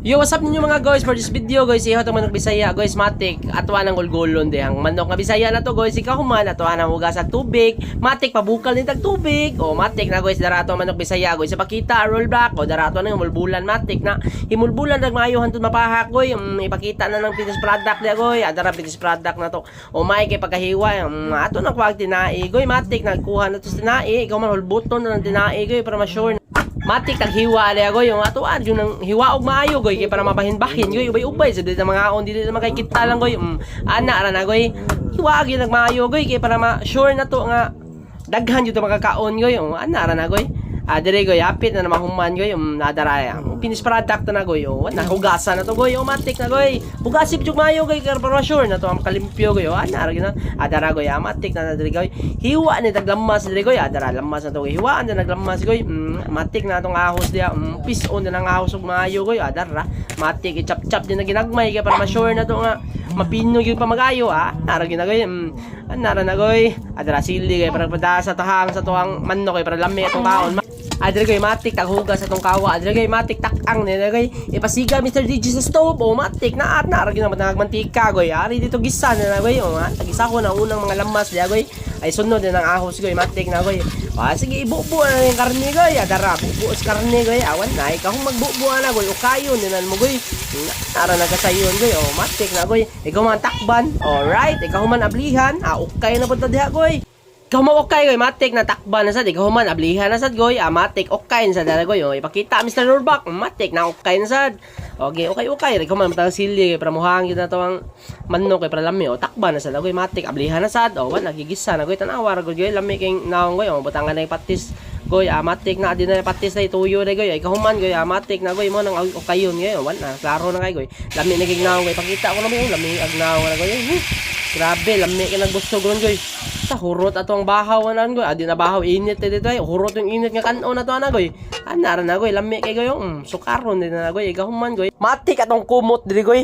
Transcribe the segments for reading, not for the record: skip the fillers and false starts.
Yo, what's up ninyo mga guys? For this video guys, iho itong manok Bisaya guys, matik atwa ng gulgulon dihang manok nga Bisaya na to guys, ikaw human atwa ng hugas at tubig, matik pabukal ni tag tubig. O matik na guys, dara ato ang manok Bisaya guys, sa pakita roll back o dara ato nang himulbulan, matik na himulbulan nag maayo hantud mapahak goy. Ipakita na ng finished product dia goy, adara finished product na to. O may kay pagkahiwa, ato nang kuwag tinai goy, matik nagkuha na to sa tinai, ikaw man hulbuton na ng tinai goy para ma-sure. Matik taghiwa ali agoy, yung ato yun ang hiwa og maayo goy kay para mabahin-bahin goy, ubay-ubay sa dili na mga on dili na makay kita lang goy. Ana ra na goy, hiwa gyud nagmaayo goy kay para ma sure na to nga daghan jud makakaon goy. Ana ra na goy. Ah, dire goy, hapit na na mahuman goy, nadara finish product na goy. Oh, nahugasan na to goy. Oh, matik na goy. Hugasip jud maayo goy kay para sure na to ang kalimpyo goy. Oh, ana ra gyud na. Adara goy, ah, matik na na dire goy. Hiwa ni taglamas dire goy. Adara lamas na to goy. Hiwaan na naglamas goy. Matik na atong ahos diya. Pison na ng ahos ug maayo goy. Adara. Matik i-chop-chop din na ginagmay kay para ma-sure na to nga mapino gyud pa magayo, ah. Nara gyud na goy. Nara na goy. Adara sili kay para pada sa tahang sa tuang manok kay para lami atong kaon. Adre goy, matik taghugas sa tong kawa. Adre goy, matik takang ni goy. Ipasiga Mr. DJ sa stove. O matik na at na ara gyud na mantika goy. Ari dito gisa na goy. O tagisa ko na unang mga lamas diya goy. Ay sunod na ng ahos goy, matik na goy. Ah, sige ibubo na yung karne goy. Adara bubo sa karne goy. Awan na ikaw kung magbubo na goy. Ukayon ni mo goy. Ara nagasayon goy. O matik na goy. Ikaw man takban. Alright, ikaw man ablihan. Ah, ukay na punta diha goy. Ikaw mo okay goy, matik na takban na sad, ikaw man ablihan na sad goy, ah, matik okay na sad dara goy. Oh, ipakita Mr. Rollback, matik na okay na sad. Okay, okay. Ikaw man matang sili kay para muhang gyud na to ang manok kay para lami. Oh, takban na sad goy, matik ablihan na sad. Oh, wa nagigisa na goy, tan-awa ra goy, lami kay naong goy. Oh, butangan na yung patis goy, ah, matik na di na patis na ituyo na goy. Ay kahuman goy, ah, matik na goy mo nang okayon goy. Oh, wa na klaro na kay goy. Lami na kay naong goy, pakita ko na mo lami ag naong na goy. Grabe, lami kay nagbusog ron goy. Sa hurot ato ang bahaw na goy. Adi na bahaw init eh dito ay. Hurot yung init nga kanon na to ana goy. Ana ra na goy, lami kay goy. Sukaron din na goy. Ikaw man goy. Matik atong kumot diri goy.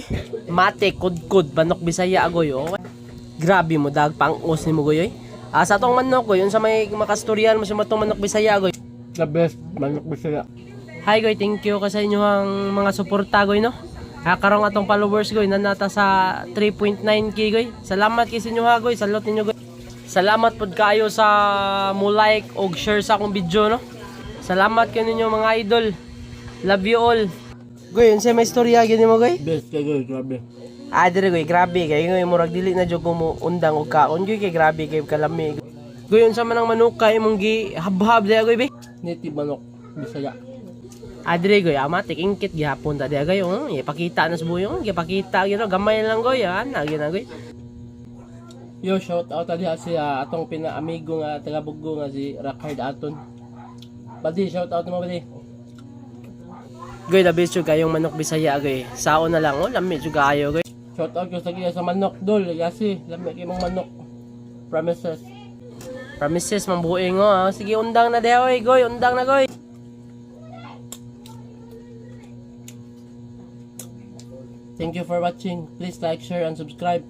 Matik kudkod manok Bisaya goy. Oh. Grabe mo dag pang-os nimo goy oy. Ah, sa atong manok goy, unsa may makastoryan mo sa matong manok Bisaya goy? The best manok Bisaya. Hi goy, thank you ka sa inyong mga suporta goy no. Ah, karong atong followers goy nanata sa 3.9K goy. Salamat kay sa inyo ha goy, salot ninyo goy. Salamat pod kayo sa mo like og share sa akong video no. Salamat kayo ninyo mga idol. Love you all. Goy, unsa may istorya gyud nimo goy? Best kay goy, grabe. Ah, dire goy, grabe kay ngoy murag dili na jud ko mo undang og kaon goy kay grabe kay kalami. Goy, unsa man ang manuka imong gi habhab diya goy be? Native manok Bisaya. Adre goy, amatik ingkit gihapon ta diya goy. Oh, ipakita na sa buyong, ipakita gyud gamay lang goy, ana gyud na goy. Yo, shout out diha si atong pina-amigo nga taga Buggo nga si Rackard Aton. Badi, shout out mo badi. Goy, the best jud kayong manok Bisaya goy. Sao na lang oh, lami jud kayo goy. Shout out ko sa iya sa manok dol, kasi lami kay mong manok. Promises. Promises mambuing oh. Ah. Sige, undang na diha oy, goy, undang na goy. Thank you for watching. Please like, share, and subscribe.